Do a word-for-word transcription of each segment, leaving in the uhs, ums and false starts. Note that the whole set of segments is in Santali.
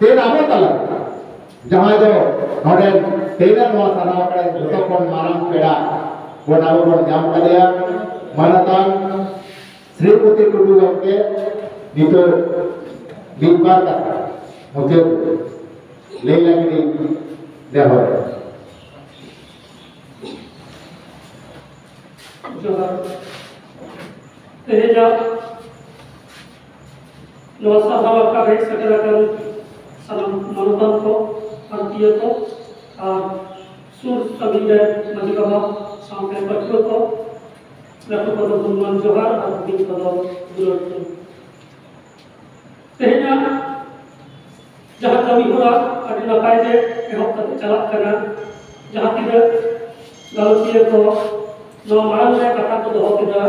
ᱛᱮᱦᱮᱧ ᱟᱵᱚ ᱛᱟᱞᱟ ᱡᱟᱦᱟᱸᱭ ᱫᱚ ᱱᱚᱰᱮ ᱛᱮᱦᱮᱧᱟᱜ ᱱᱚᱣᱟ ᱥᱟᱨᱱᱟ ᱟᱠᱷᱲᱟ ᱡᱚᱛᱚ ᱠᱷᱚᱱ ᱢᱟᱨᱟᱝ ᱯᱮᱲᱟ ᱵᱚᱱ ᱟᱵᱚ ᱵᱚᱱ ᱧᱟᱢ ᱠᱟᱫᱮᱭᱟ, ᱢᱟᱱᱚᱛᱟᱱ ᱥᱨᱤᱯᱚᱛᱤ ᱴᱩᱰᱩ ᱜᱚᱢᱠᱮ ᱱᱤᱛᱚᱜ ᱢᱤᱫ ᱵᱟᱨ ᱠᱟᱛᱷᱟ ᱢᱩᱪᱟᱹᱫ ᱞᱟᱹᱭ ᱞᱟᱹᱜᱤᱫ ᱤᱧ ᱱᱮᱦᱚᱨ᱾ ᱡᱚᱦᱟᱨ᱾ ᱛᱮᱦᱮᱧᱟᱜ ᱱᱚᱣᱟ ᱥᱟᱨᱱᱟ ᱟᱠᱷᱲᱟ ᱨᱮ ᱥᱮᱴᱮᱨ ᱟᱠᱟᱱ ᱥᱟᱱᱟᱢ ᱢᱟᱱᱚᱛᱟᱱ ᱠᱚ, ᱯᱟᱹᱴᱷᱩᱣᱟᱹ ᱠᱚ ᱟᱨ ᱥᱩᱨ ᱥᱟᱺᱜᱤᱧ ᱨᱮ ᱢᱟᱹᱡᱷᱤ ᱵᱟᱵᱟ ᱥᱟᱶᱛᱮ ᱯᱟᱹᱴᱷᱩᱣᱟᱹ ᱠᱚ, ᱞᱟᱹᱴᱩ ᱠᱚᱫᱚ ᱜᱩᱱᱢᱟᱱ ᱡᱚᱦᱟᱨ ᱟᱨ ᱦᱩᱰᱤᱧ ᱠᱚᱫᱚ ᱫᱩᱞᱟᱹᱲ ᱛᱮ᱾ ᱛᱮᱦᱮᱧᱟᱜ ᱡᱟᱦᱟᱸ ᱠᱟᱹᱢᱤ ᱦᱚᱨᱟ ᱟᱹᱰᱤ ᱱᱟᱯᱟᱭ ᱜᱮ ᱮᱦᱚᱵ ᱠᱟᱛᱮ ᱪᱟᱞᱟᱜ ᱠᱟᱱᱟ᱾ ᱡᱟᱦᱟᱸ ᱛᱤᱱᱟᱹᱜ ᱜᱟᱞᱚᱪᱤᱭᱟᱹ ᱠᱚ ᱱᱚᱣᱟ ᱢᱟᱲᱟᱝ ᱨᱮ ᱠᱟᱛᱷᱟ ᱠᱚ ᱫᱚᱦᱚ ᱠᱮᱫᱟ,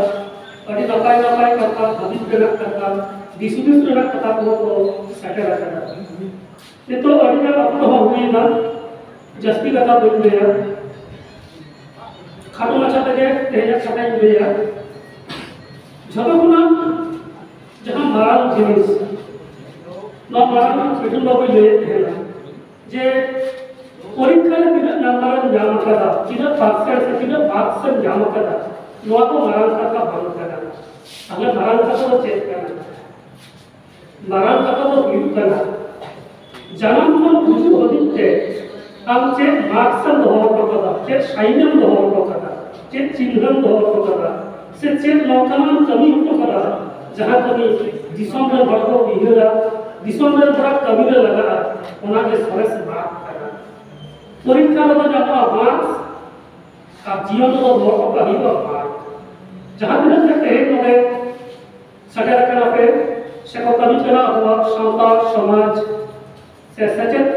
ᱟᱹᱰᱤ ᱱᱟᱯᱟᱭ ᱱᱟᱯᱟᱭ ᱠᱟᱛᱷᱟ, ᱦᱟᱹᱵᱤᱡ ᱨᱮᱱᱟᱜ ᱠᱟᱛᱷᱟ, ᱫᱤᱥ ᱦᱩᱫᱤᱥ ᱨᱮᱱᱟᱜ ᱠᱟᱛᱷᱟ ᱠᱚᱦᱚᱸ ᱠᱚ ᱥᱮᱴᱮᱨ ᱟᱠᱟᱫᱟ᱾ ᱱᱤᱛᱚᱜ ᱟᱹᱰᱤᱜᱟᱱ ᱚᱠᱛᱚ ᱦᱚᱸ ᱦᱩᱭᱮᱱᱟ, ᱡᱟᱹᱥᱛᱤ ᱠᱟᱛᱷᱟ ᱵᱟᱹᱧ ᱞᱟᱹᱭᱟ, ᱠᱷᱟᱴᱚ ᱢᱟᱪᱷᱟ ᱛᱮᱜᱮ ᱛᱮᱦᱮᱧᱟᱜ ᱠᱟᱛᱷᱟᱧ ᱞᱟᱹᱭᱟ᱾ ᱡᱷᱚᱛᱚ ᱠᱷᱚᱱᱟᱜ ᱡᱟᱦᱟᱸ ᱢᱟᱨᱟᱝ ᱡᱤᱱᱤᱥ, ᱱᱚᱣᱟ ᱢᱟᱨᱟᱝ ᱢᱤᱫᱴᱮᱱ ᱵᱟᱵᱩᱭ ᱞᱟᱹᱭᱮᱫ ᱛᱟᱦᱮᱱᱟ ᱡᱮ ᱯᱚᱨᱤᱠᱠᱷᱟ ᱨᱮ ᱛᱤᱱᱟᱹᱜ ᱱᱟᱢᱵᱟᱨ ᱮᱢ ᱧᱟᱢ ᱟᱠᱟᱫᱟ, ᱛᱤᱱᱟᱹᱜ ᱯᱟᱨᱥᱮᱱᱴ ᱥᱮ ᱛᱤᱱᱟᱹᱜ ᱢᱟᱨᱠᱥ ᱮᱢ ᱧᱟᱢ ᱟᱠᱟᱫᱟ, ᱱᱚᱣᱟ ᱫᱚ ᱢᱟᱨᱟᱝ ᱠᱟᱛᱷᱟ ᱵᱟᱝ ᱠᱟᱱᱟ᱾ ᱛᱟᱦᱞᱮ ᱢᱟᱨᱟᱝ ᱠᱟᱛᱷᱟ ᱫᱚ ᱪᱮᱫ ᱠᱟᱱᱟ? ᱢᱟᱨᱟᱝ ᱠᱟᱛᱷᱟ ᱫᱚ ᱦᱩᱭᱩᱜ ᱠᱟᱱᱟ, ᱡᱟᱱᱟᱢ ᱠᱷᱚᱱ ᱜᱩᱡᱩᱜ ᱦᱟᱹᱵᱤᱡ ᱛᱮ ᱟᱢ ᱪᱮᱫ ᱢᱟᱨᱠᱥ ᱮᱢ ᱫᱚᱦᱚ ᱦᱚᱴᱚ ᱠᱟᱫᱟ, ᱪᱮᱫ ᱥᱟᱭᱤᱱ ᱮᱢ ᱫᱚᱦᱚ ᱦᱚᱴᱚ ᱠᱟᱫᱟ, ᱪᱮᱫ ᱪᱤᱱᱦᱟᱹᱢ ᱫᱚᱦᱚ ᱦᱚᱴᱚ ᱠᱟᱫᱟ, ᱥᱮ ᱪᱮᱫ ᱱᱚᱝᱠᱟᱱᱟᱜ ᱮᱢ ᱠᱟᱹᱢᱤ ᱦᱚᱴᱚ ᱠᱟᱫᱟ, ᱡᱟᱦᱟᱸ ᱠᱟᱹᱢᱤ ᱫᱤᱥᱚᱢ ᱨᱮᱱ ᱦᱚᱲ ᱠᱚ ᱩᱭᱦᱟᱹᱨᱟ, ᱫᱤᱥᱚᱢ ᱨᱮᱱ ᱦᱚᱲᱟᱜ ᱠᱟᱹᱢᱤ ᱨᱮ ᱞᱟᱜᱟᱜᱼᱟ, ᱚᱱᱟ ᱜᱮ ᱥᱚᱨᱮᱥ ᱢᱟᱨᱠ ᱠᱟᱱᱟ᱾ ᱯᱚᱨᱤᱠᱠᱷᱟ ᱨᱮᱫᱚ ᱧᱟᱢᱚᱜᱼᱟ ᱢᱟᱨᱠᱥ, ᱟᱨ ᱡᱤᱭᱚᱱ ᱨᱮᱫᱚ ᱫᱚᱦᱚ ᱦᱚᱴᱚ ᱠᱟᱜ ᱦᱩᱭᱩᱜᱼᱟ ᱢᱟᱨᱠ᱾ ᱡᱟᱦᱟᱸ ᱛᱤᱱᱟᱹᱜ ᱜᱮ ᱛᱮᱦᱮᱧ ᱱᱚᱰᱮ ᱥᱮᱴᱮᱨ ᱟᱠᱟᱱᱟ ᱯᱮ, ᱥᱮ ᱠᱚ ᱠᱟᱹᱢᱤ ᱠᱟᱱᱟ ᱟᱵᱚᱣᱟᱜ ᱥᱟᱶᱛᱟ ᱥᱚᱢᱟᱡᱽ ᱥᱮ ᱥᱮᱪᱮᱫ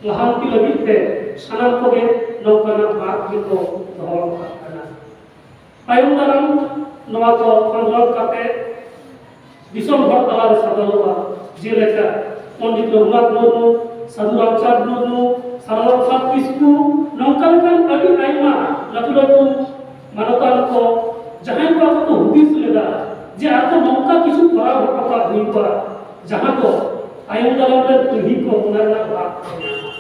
ᱞᱟᱦᱟᱱᱛᱤ ᱞᱟᱹᱜᱤᱫ ᱛᱮ ᱥᱟᱱᱟᱢ ᱠᱚᱜᱮ ᱱᱚᱝᱠᱟᱱᱟᱜ ᱢᱟᱨᱠ ᱜᱮᱠᱚ ᱫᱚᱦᱚ ᱟᱠᱟᱫ ᱠᱟᱱᱟ᱾ ᱛᱟᱭᱚᱢ ᱫᱟᱨᱟᱢ ᱱᱚᱣᱟ ᱠᱚ ᱠᱷᱚᱸᱫᱽᱨᱚᱸᱫᱽ ᱠᱟᱛᱮ ᱫᱤᱥᱚᱢ ᱦᱚᱲ ᱛᱟᱞᱟᱨᱮ ᱥᱚᱫᱚᱨᱚᱜᱼᱟ᱾ ᱡᱮᱞᱮᱠᱟ ᱯᱚᱱᱰᱤᱛ ᱨᱚᱜᱷᱩᱱᱟᱛᱷ ᱢᱩᱨᱢᱩ, ᱥᱟᱹᱫᱷᱩ ᱨᱟᱢᱪᱟᱸᱫᱽ ᱢᱩᱨᱢᱩ, ᱥᱟᱨᱚᱫᱟ ᱯᱨᱚᱥᱟᱫᱽ ᱠᱤᱥᱠᱩ, ᱱᱚᱝᱠᱟ ᱞᱮᱠᱟᱱ ᱟᱹᱰᱤ ᱟᱭᱢᱟ ᱞᱟᱹᱴᱩ ᱞᱟᱹᱴᱩ ᱢᱟᱱᱚᱛᱟᱱ ᱠᱚ, ᱡᱟᱦᱟᱸᱭ ᱠᱚ ᱟᱠᱚ ᱠᱚ ᱦᱩᱫᱤᱥ ᱞᱮᱫᱟ ᱡᱮ ᱟᱨᱦᱚᱸ ᱱᱚᱝᱠᱟ ᱠᱤᱪᱷᱩ ᱠᱚᱨᱟᱣ ᱦᱚᱴᱚ ᱠᱟᱜ ᱦᱩᱭᱩᱜᱼᱟ, ᱡᱟᱦᱟᱸ ᱫᱚ ᱛᱟᱭᱚᱢ ᱫᱟᱨᱟᱢ ᱨᱮ ᱯᱤᱲᱦᱤ ᱠᱚ ᱚᱱᱟ ᱨᱮᱱᱟᱜ ᱵᱷᱟᱜᱽ ᱠᱚ ᱧᱟᱢᱟ᱾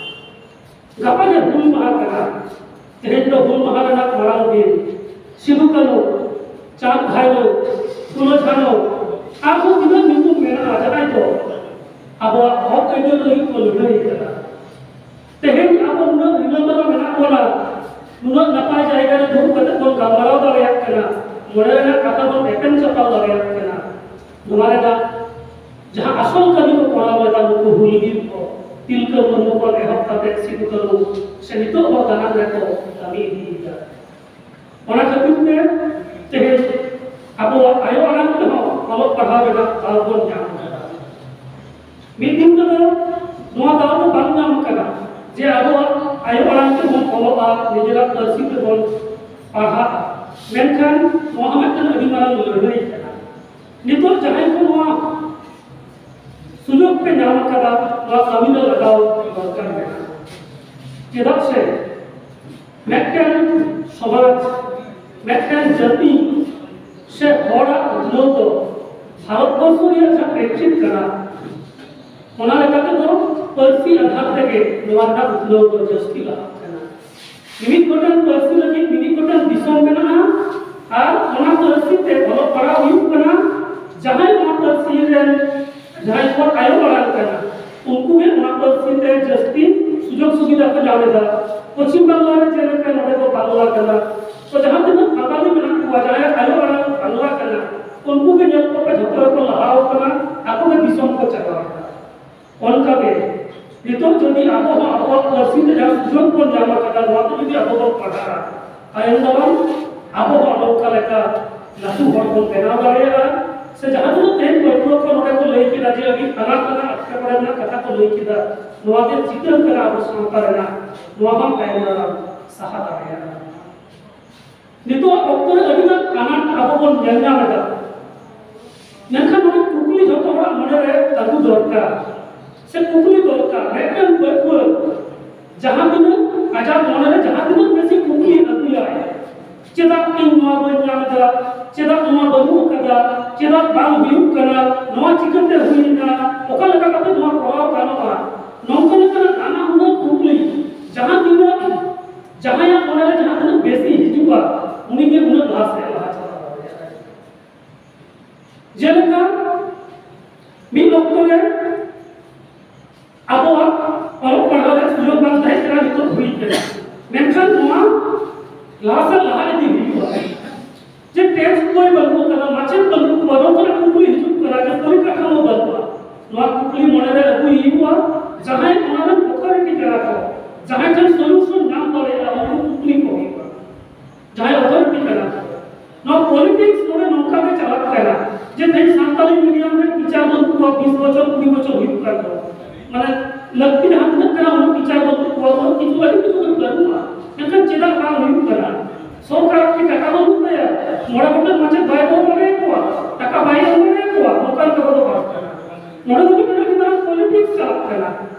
ᱜᱟᱯᱟ ᱜᱮ ᱦᱩᱞ ᱢᱟᱦᱟ ᱠᱟᱱᱟ, ᱛᱮᱦᱮᱧ ᱫᱚ ᱦᱩᱞ ᱢᱟᱦᱟ ᱨᱮᱱᱟᱜ ᱢᱟᱨᱟᱝ ᱫᱤᱱ᱾ ᱥᱤᱫᱩ ᱠᱟᱹᱱᱩ, ᱪᱟᱸᱫᱽ ᱵᱷᱟᱭᱨᱳ, ᱯᱷᱩᱞᱳ ᱡᱷᱟᱱᱳ, ᱟᱨᱦᱚᱸ ᱛᱤᱱᱟᱹᱜ ᱧᱩᱛᱩᱢ ᱢᱮᱱᱟᱜᱼᱟ, ᱡᱟᱦᱟᱸᱭ ᱫᱚ ᱟᱵᱚᱣᱟᱜ ᱦᱚᱠ ᱟᱹᱭᱫᱟᱹᱨ ᱞᱟᱹᱜᱤᱫ ᱠᱚ ᱞᱟᱹᱲᱦᱟᱹᱭ ᱠᱟᱫᱟ᱾ ᱛᱮᱦᱮᱧ ᱟᱵᱚ ᱱᱩᱱᱟᱹᱜ ᱨᱤᱞᱟᱹᱢᱟᱞᱟ ᱢᱮᱱᱟᱜ ᱵᱚᱱᱟ, ᱱᱩᱱᱟᱹᱜ ᱱᱟᱯᱟᱭ ᱡᱟᱭᱜᱟ ᱨᱮ ᱫᱩᱲᱩᱵ ᱠᱟᱛᱮ ᱵᱚᱱ ᱜᱟᱞᱢᱟᱨᱟᱣ ᱫᱟᱲᱮᱭᱟᱜ ᱠᱟᱱᱟ, ᱢᱚᱱᱮ ᱨᱮᱱᱟᱜ ᱠᱟᱛᱷᱟ ᱵᱚᱱ ᱮᱯᱮᱢ ᱪᱟᱯᱟᱞ ᱫᱟᱲᱮᱭᱟᱜ ᱠᱟᱱᱟ᱾ ᱱᱚᱣᱟ ᱨᱮᱱᱟᱜ ᱡᱟᱦᱟᱸ ᱟᱥᱚᱞ ᱠᱟᱹᱢᱤ ᱠᱚ ᱠᱚᱨᱟᱣ ᱞᱮᱫᱟ ᱱᱩᱠᱩ ᱦᱩᱞᱜᱤᱨ ᱠᱚ, ᱛᱤᱞᱠᱟᱹ ᱢᱩᱨᱢᱩ ᱠᱷᱚᱱ ᱮᱦᱚᱵ ᱠᱟᱛᱮ ᱥᱤᱫᱩ ᱠᱟᱹᱱᱩ ᱥᱮ ᱱᱤᱛᱚᱜ ᱦᱚᱸ ᱫᱟᱱᱟᱝ ᱨᱮᱠᱚ ᱠᱟᱹᱢᱤ ᱤᱫᱤᱭᱮᱫᱟ᱾ ᱚᱱᱟ ᱠᱷᱟᱹᱛᱤᱨ ᱛᱮ ᱛᱮᱦᱮᱧ ᱟᱵᱚᱣᱟᱜ ᱟᱭᱳ ᱟᱲᱟᱝ ᱛᱮᱦᱚᱸ ᱚᱞᱚᱜ ᱯᱟᱲᱦᱟᱣ ᱨᱮᱱᱟᱜ ᱫᱟᱣ ᱵᱚᱱ ᱧᱟᱢ ᱟᱠᱟᱫᱟ᱾ ᱢᱤᱫ ᱫᱤᱱ ᱛᱮᱫᱚ ᱱᱚᱣᱟ ᱫᱟᱣ ᱫᱚ ᱵᱟᱝ ᱧᱟᱢ ᱟᱠᱟᱱᱟ ᱡᱮ ᱟᱵᱚᱣᱟᱜ ᱟᱭᱳ ᱟᱲᱟᱝ ᱛᱮᱵᱚᱱ ᱚᱞᱚᱜᱼᱟ, ᱱᱤᱡᱮᱨᱟᱜ ᱯᱟᱹᱨᱥᱤ ᱛᱮᱵᱚᱱ ᱯᱟᱲᱦᱟᱜᱼᱟ᱾ ᱢᱮᱱᱠᱷᱟᱱ ᱱᱚᱣᱟ ᱦᱚᱸ ᱢᱤᱫᱴᱟᱝ ᱟᱹᱰᱤ ᱢᱟᱨᱟᱝ ᱞᱟᱹᱲᱦᱟᱹᱭ ᱠᱟᱱᱟ᱾ ᱱᱤᱛᱚᱜ ᱡᱟᱦᱟᱸᱭ ᱠᱚ ᱱᱚᱣᱟ ᱥᱩᱡᱳᱜᱽ ᱯᱮ ᱧᱟᱢ ᱟᱠᱟᱫᱟ, ᱱᱚᱣᱟ ᱠᱟᱹᱢᱤ ᱨᱮ ᱞᱟᱜᱟᱣ ᱫᱚᱨᱠᱟᱨ ᱢᱮᱱᱟᱜᱼᱟ᱾ ᱪᱮᱫᱟᱜ ᱥᱮ ᱢᱤᱫᱴᱮᱱ ᱥᱚᱢᱟᱡᱽ, ᱢᱤᱫᱴᱮᱱ ᱡᱟᱹᱛᱤ ᱥᱮ ᱦᱚᱲᱟᱜ ᱩᱛᱱᱟᱹᱣ ᱫᱚ ᱵᱷᱟᱨᱚᱛᱵᱚᱨᱥᱚ ᱨᱮᱭᱟᱜ ᱡᱟᱦᱟᱸ ᱯᱨᱮᱠᱪᱤᱛ ᱠᱟᱱᱟ, ᱚᱱᱟ ᱞᱮᱠᱟ ᱛᱮᱫᱚ ᱯᱟᱹᱨᱥᱤ ᱟᱫᱷᱟᱨ ᱛᱮᱜᱮ ᱱᱚᱣᱟ ᱨᱮᱱᱟᱜ ᱩᱛᱱᱟᱹᱣ ᱫᱚ ᱡᱟᱹᱥᱛᱤ ᱞᱟᱦᱟᱜ ᱠᱟᱱᱟ᱾ ᱢᱤᱢᱤᱫ ᱜᱚᱴᱟᱝ ᱯᱟᱹᱨᱥᱤ ᱞᱟᱹᱜᱤᱫ ᱢᱤᱢᱤᱫ ᱜᱚᱴᱟᱝ ᱫᱤᱥᱚᱢ ᱢᱮᱱᱟᱜᱼᱟ, ᱟᱨ ᱚᱱᱟ ᱯᱟᱹᱨᱥᱤ ᱛᱮ ᱚᱞᱚᱜ ᱯᱟᱲᱦᱟᱣ ᱦᱩᱭᱩᱜ ᱠᱟᱱᱟ᱾ ᱡᱟᱦᱟᱸᱭ ᱱᱚᱣᱟ ᱯᱟᱹᱨᱥᱤ ᱨᱮᱱ, ᱡᱟᱦᱟᱸᱭ ᱠᱚᱣᱟᱜ ᱟᱭᱳ ᱟᱲᱟᱝ ᱠᱟᱱᱟ, ᱩᱱᱠᱩ ᱜᱮ ᱚᱱᱟ ᱯᱟᱹᱨᱥᱤ ᱛᱮ ᱡᱟᱹᱥᱛᱤ ᱥᱩᱡᱳᱜᱽ ᱥᱩᱵᱤᱫᱷᱟ ᱠᱚ ᱧᱟᱢ ᱮᱫᱟ᱾ ᱯᱚᱪᱷᱤᱢ ᱵᱟᱝᱞᱟ ᱨᱮ ᱡᱮᱞᱮᱠᱟ ᱱᱚᱰᱮ ᱫᱚ ᱵᱟᱝᱞᱟ ᱠᱟᱱᱟ, ᱛᱚ ᱡᱟᱦᱟᱸ ᱛᱤᱱᱟᱹᱜ ᱵᱟᱝᱜᱟᱞᱤ ᱢᱮᱱᱟᱜ ᱠᱚᱣᱟ, ᱡᱟᱦᱟᱸᱭᱟᱜ ᱟᱭᱳ ᱟᱲᱟᱝ ᱵᱟᱝᱞᱟ ᱠᱟᱱᱟ, ᱩᱱᱠᱩ ᱜᱮ ᱧᱮᱞ ᱠᱚᱯᱮ ᱡᱷᱚᱛᱚ ᱜᱮᱠᱚ ᱞᱟᱦᱟᱣ ᱠᱟᱱᱟ, ᱟᱠᱚ ᱜᱮ ᱫᱤᱥᱚᱢ ᱠᱚ ᱪᱟᱞᱟᱣ ᱮᱫᱟ᱾ ᱚᱱᱠᱟᱜᱮ ᱱᱤᱛᱚᱜ ᱡᱩᱫᱤ ᱟᱵᱚ ᱦᱚᱸ ᱟᱵᱚᱣᱟᱜ ᱯᱟᱹᱨᱥᱤ ᱛᱮ ᱡᱟᱦᱟᱸ ᱥᱩᱡᱳᱜᱽ ᱵᱚᱱ ᱧᱟᱢ ᱟᱠᱟᱫᱟ, ᱱᱚᱣᱟ ᱛᱮ ᱡᱩᱫᱤ ᱟᱵᱚ ᱵᱚᱱ ᱯᱟᱲᱦᱟᱜᱼᱟ, ᱛᱟᱭᱚᱢ ᱫᱟᱨᱟᱢ ᱟᱵᱚ ᱦᱚᱸ ᱱᱚᱝᱠᱟ ᱞᱮᱠᱟ ᱞᱟᱹᱴᱩ ᱦᱚᱲ ᱵᱚᱱ ᱵᱮᱱᱟᱣ ᱫᱟᱲᱮᱭᱟᱜᱼᱟ᱾ ᱥᱮ ᱡᱟᱦᱟᱸ ᱛᱤᱱᱟᱹᱜ ᱛᱮᱦᱮᱧ ᱯᱟᱹᱴᱷᱩᱣᱟᱹ ᱠᱚ ᱱᱚᱰᱮ ᱠᱚ ᱞᱟᱹᱭ ᱠᱮᱫᱟ ᱡᱮ ᱟᱹᱰᱤ ᱟᱱᱟᱴ ᱨᱮᱱᱟᱜ, ᱮᱴᱠᱮᱴᱚᱬᱮ ᱨᱮᱱᱟᱜ ᱠᱟᱛᱷᱟ ᱠᱚ ᱞᱟᱹᱭ ᱠᱮᱫᱟ, ᱱᱚᱣᱟ ᱜᱮ ᱪᱤᱛᱟᱹᱨ ᱠᱟᱱᱟ ᱟᱵᱚ ᱥᱟᱶᱛᱟ ᱨᱮᱱᱟᱜ, ᱱᱚᱣᱟ ᱦᱚᱸ ᱛᱟᱭᱚᱢ ᱫᱟᱨᱟᱢ ᱥᱟᱦᱟ ᱫᱟᱲᱮᱭᱟᱜᱼᱟ᱾ ᱱᱤᱛᱚᱜ ᱚᱠᱛᱚ ᱨᱮ ᱟᱹᱰᱤᱜᱟᱱ ᱟᱱᱟᱴ ᱟᱵᱚ ᱵᱚᱱ ᱧᱮᱞ ᱧᱟᱢ ᱮᱫᱟ, ᱢᱮᱱᱠᱷᱟᱱ ᱱᱚᱰᱮ ᱠᱩᱠᱞᱤ ᱡᱷᱚᱛᱚ ᱦᱚᱲᱟᱜ ᱢᱚᱱᱮ ᱨᱮ ᱟᱹᱜᱩ ᱫᱚᱨᱠᱟᱨ, ᱥᱮ ᱠᱩᱠᱞᱤ ᱫᱚᱨᱠᱟᱨ, ᱢᱤᱫᱴᱟᱝ ᱯᱟᱹᱴᱷᱩᱣᱟᱹ ᱡᱟᱦᱟᱸ ᱛᱤᱱᱟᱹᱜ ᱟᱡᱟᱜ ᱢᱚᱱᱮ ᱨᱮ ᱡᱟᱦᱟᱸ ᱛᱤᱱᱟᱹᱜ ᱵᱮᱥᱤ ᱠᱩᱠᱞᱤ ᱟᱹᱜᱩᱭᱟᱭ, ᱪᱮᱫᱟᱜ ᱤᱧ ᱱᱚᱣᱟ ᱵᱟᱹᱧ ᱧᱟᱢ ᱮᱫᱟ, ᱪᱮᱫᱟᱜ ᱱᱚᱣᱟ ᱵᱟᱹᱱᱩᱜ ᱟᱠᱟᱫᱟ, ᱪᱮᱫᱟᱜ ᱵᱟᱝ ᱦᱩᱭᱩᱜ ᱠᱟᱱᱟ, ᱱᱚᱣᱟ ᱪᱤᱠᱟᱹᱛᱮ ᱦᱩᱭᱱᱟ, ᱚᱠᱟ ᱞᱮᱠᱟ ᱠᱟᱛᱮ ᱱᱚᱣᱟ ᱠᱚᱨᱟᱣ ᱜᱟᱱᱚᱜᱼᱟ, ᱱᱚᱝᱠᱟ ᱞᱮᱠᱟᱱᱟᱜ ᱱᱟᱱᱟ ᱦᱩᱱᱟᱹᱨ ᱠᱩᱠᱞᱤ ᱡᱟᱦᱟᱸ ᱛᱤᱱᱟᱹᱜ ᱡᱟᱦᱟᱸᱭᱟᱜ ᱢᱚᱱᱮᱨᱮ ᱡᱟᱦᱟᱸ ᱛᱤᱱᱟᱹᱜ ᱵᱮᱥᱤ ᱦᱤᱡᱩᱜᱼᱟ, ᱩᱱᱤᱜᱮ ᱩᱱᱟᱹᱜ ᱞᱟᱦᱟ ᱥᱮᱫ ᱞᱟᱦᱟ ᱪᱟᱞᱟᱣ ᱫᱟᱲᱮᱭᱟᱜᱼᱟᱭ᱾ ᱡᱮᱞᱮᱠᱟ ᱢᱤᱫ ᱚᱠᱛᱚ ᱨᱮ ᱟᱵᱚᱣᱟᱜ ᱚᱞᱚᱜ ᱯᱟᱲᱦᱟᱣ ᱨᱮ ᱥᱩᱡᱳᱜᱽ ᱵᱟᱝ ᱛᱟᱦᱮᱸ ᱠᱟᱱᱟ, ᱱᱤᱛᱚᱜ ᱦᱩᱭ ᱠᱟᱱᱟ, ᱢᱮᱱᱠᱷᱟᱱ ᱱᱚᱣᱟ ᱞᱟᱦᱟ ᱥᱮᱫ ᱞᱟᱦᱟ ᱤᱫᱤ ᱦᱩᱭᱩᱜᱼᱟ᱾ ᱡᱮ ᱴᱮᱠᱥᱴ ᱵᱳᱭ ᱵᱟᱹᱱᱩᱜ ᱟᱠᱟᱫᱟ, ᱢᱟᱪᱮᱫ ᱵᱟᱹᱱᱩᱜ ᱠᱚᱣᱟ, ᱱᱚᱝᱠᱟᱱᱟᱜ ᱠᱩᱠᱞᱤ ᱦᱤᱡᱩᱜ ᱠᱟᱱᱟ ᱡᱮ ᱯᱚᱨᱤᱠᱟᱴᱷᱟᱢᱳ ᱵᱟᱹᱱᱩᱜᱼᱟ᱾ ᱱᱚᱣᱟ ᱠᱩᱠᱞᱤ ᱢᱚᱱᱮ ᱨᱮ ᱟᱹᱜᱩᱭ ᱦᱩᱭᱩᱜᱼᱟ, ᱡᱟᱦᱟᱸᱭ ᱚᱱᱟ ᱨᱮᱱ ᱚᱛᱷᱚᱨᱤᱴᱤ ᱠᱟᱱᱟ ᱠᱚ, ᱡᱟᱦᱟᱸᱭ ᱴᱷᱮᱱ ᱥᱚᱞᱩᱥᱚᱱ ᱧᱟᱢ ᱫᱟᱲᱮᱭᱟᱜᱼᱟ, ᱩᱱᱠᱩ ᱠᱩᱠᱞᱤ ᱠᱚ ᱦᱩᱭᱩᱜᱼᱟ᱾ ᱡᱟᱦᱟᱸᱭ ᱚᱛᱷᱚᱨᱤᱴᱤ ᱠᱟᱱᱟ ᱠᱚ, ᱱᱚᱣᱟ ᱯᱚᱞᱤᱴᱤᱠᱥ ᱱᱚᱰᱮ ᱱᱚᱝᱠᱟ ᱜᱮ ᱪᱟᱞᱟᱜ ᱠᱟᱱᱟ ᱡᱮ ᱛᱮᱦᱮᱧ ᱥᱟᱱᱛᱟᱲᱤ ᱢᱤᱰᱤᱭᱟᱢ ᱨᱮ ᱴᱤᱪᱟᱨ ᱵᱟᱹᱱᱩᱜ ᱠᱚᱣᱟ, ᱵᱤᱥ ᱵᱚᱪᱷᱚᱨ ᱠᱩᱲᱤ ᱵᱚᱪᱷᱚᱨ ᱦᱩᱭᱩᱜ ᱠᱟᱱ ᱛᱟᱠᱚᱣᱟ, ᱢᱟᱱᱮ ᱞᱟᱹᱠᱛᱤ ᱡᱟᱦᱟᱸ ᱛᱤᱱᱟᱹᱜ ᱠᱟᱱᱟ ᱩᱱᱟᱹᱜ ᱴᱤᱪᱟᱨ ᱵᱟᱹᱱᱩᱜ ᱠᱚᱣᱟ, ᱩᱱᱟᱹᱜ ᱠᱤᱪᱷᱩ ᱟᱹᱰᱤ ᱠᱤᱪᱷᱩ ᱜᱮ ᱵᱟᱹᱱᱩᱜᱼᱟ᱾ ᱢᱮᱱᱠᱷᱟᱱ ᱪᱮᱫᱟᱜ ᱵᱟᱝ ᱦᱩᱭᱩᱜ ᱠᱟᱱᱟ? ᱥᱚᱨᱠᱟᱨ ᱠᱤ ᱴᱟᱠᱟ ᱵᱟᱹᱱᱩᱜ ᱛᱟᱭᱟ? ᱢᱚᱬᱮ ᱜᱚᱴᱮᱱ ᱢᱟᱪᱮᱫ ᱵᱟᱭ ᱫᱚᱦᱚ ᱫᱟᱲᱮᱭᱟᱠᱚᱣᱟ? ᱴᱟᱠᱟ ᱵᱟᱭ ᱮᱢ ᱫᱟᱲᱮᱭᱟᱠᱚᱣᱟ? ᱱᱚᱝᱠᱟᱱ ᱠᱟᱛᱷᱟ ᱫᱚ ᱵᱟᱝ ᱠᱟᱱᱟ᱾ ᱱᱚᱰᱮ ᱫᱚ ᱢᱤᱫᱴᱟᱝ ᱟᱹᱰᱤ ᱢᱟᱨᱟᱝ ᱯᱚᱞᱤᱴᱤᱠᱥ ᱪᱟᱞᱟᱜ ᱠᱟᱱᱟ,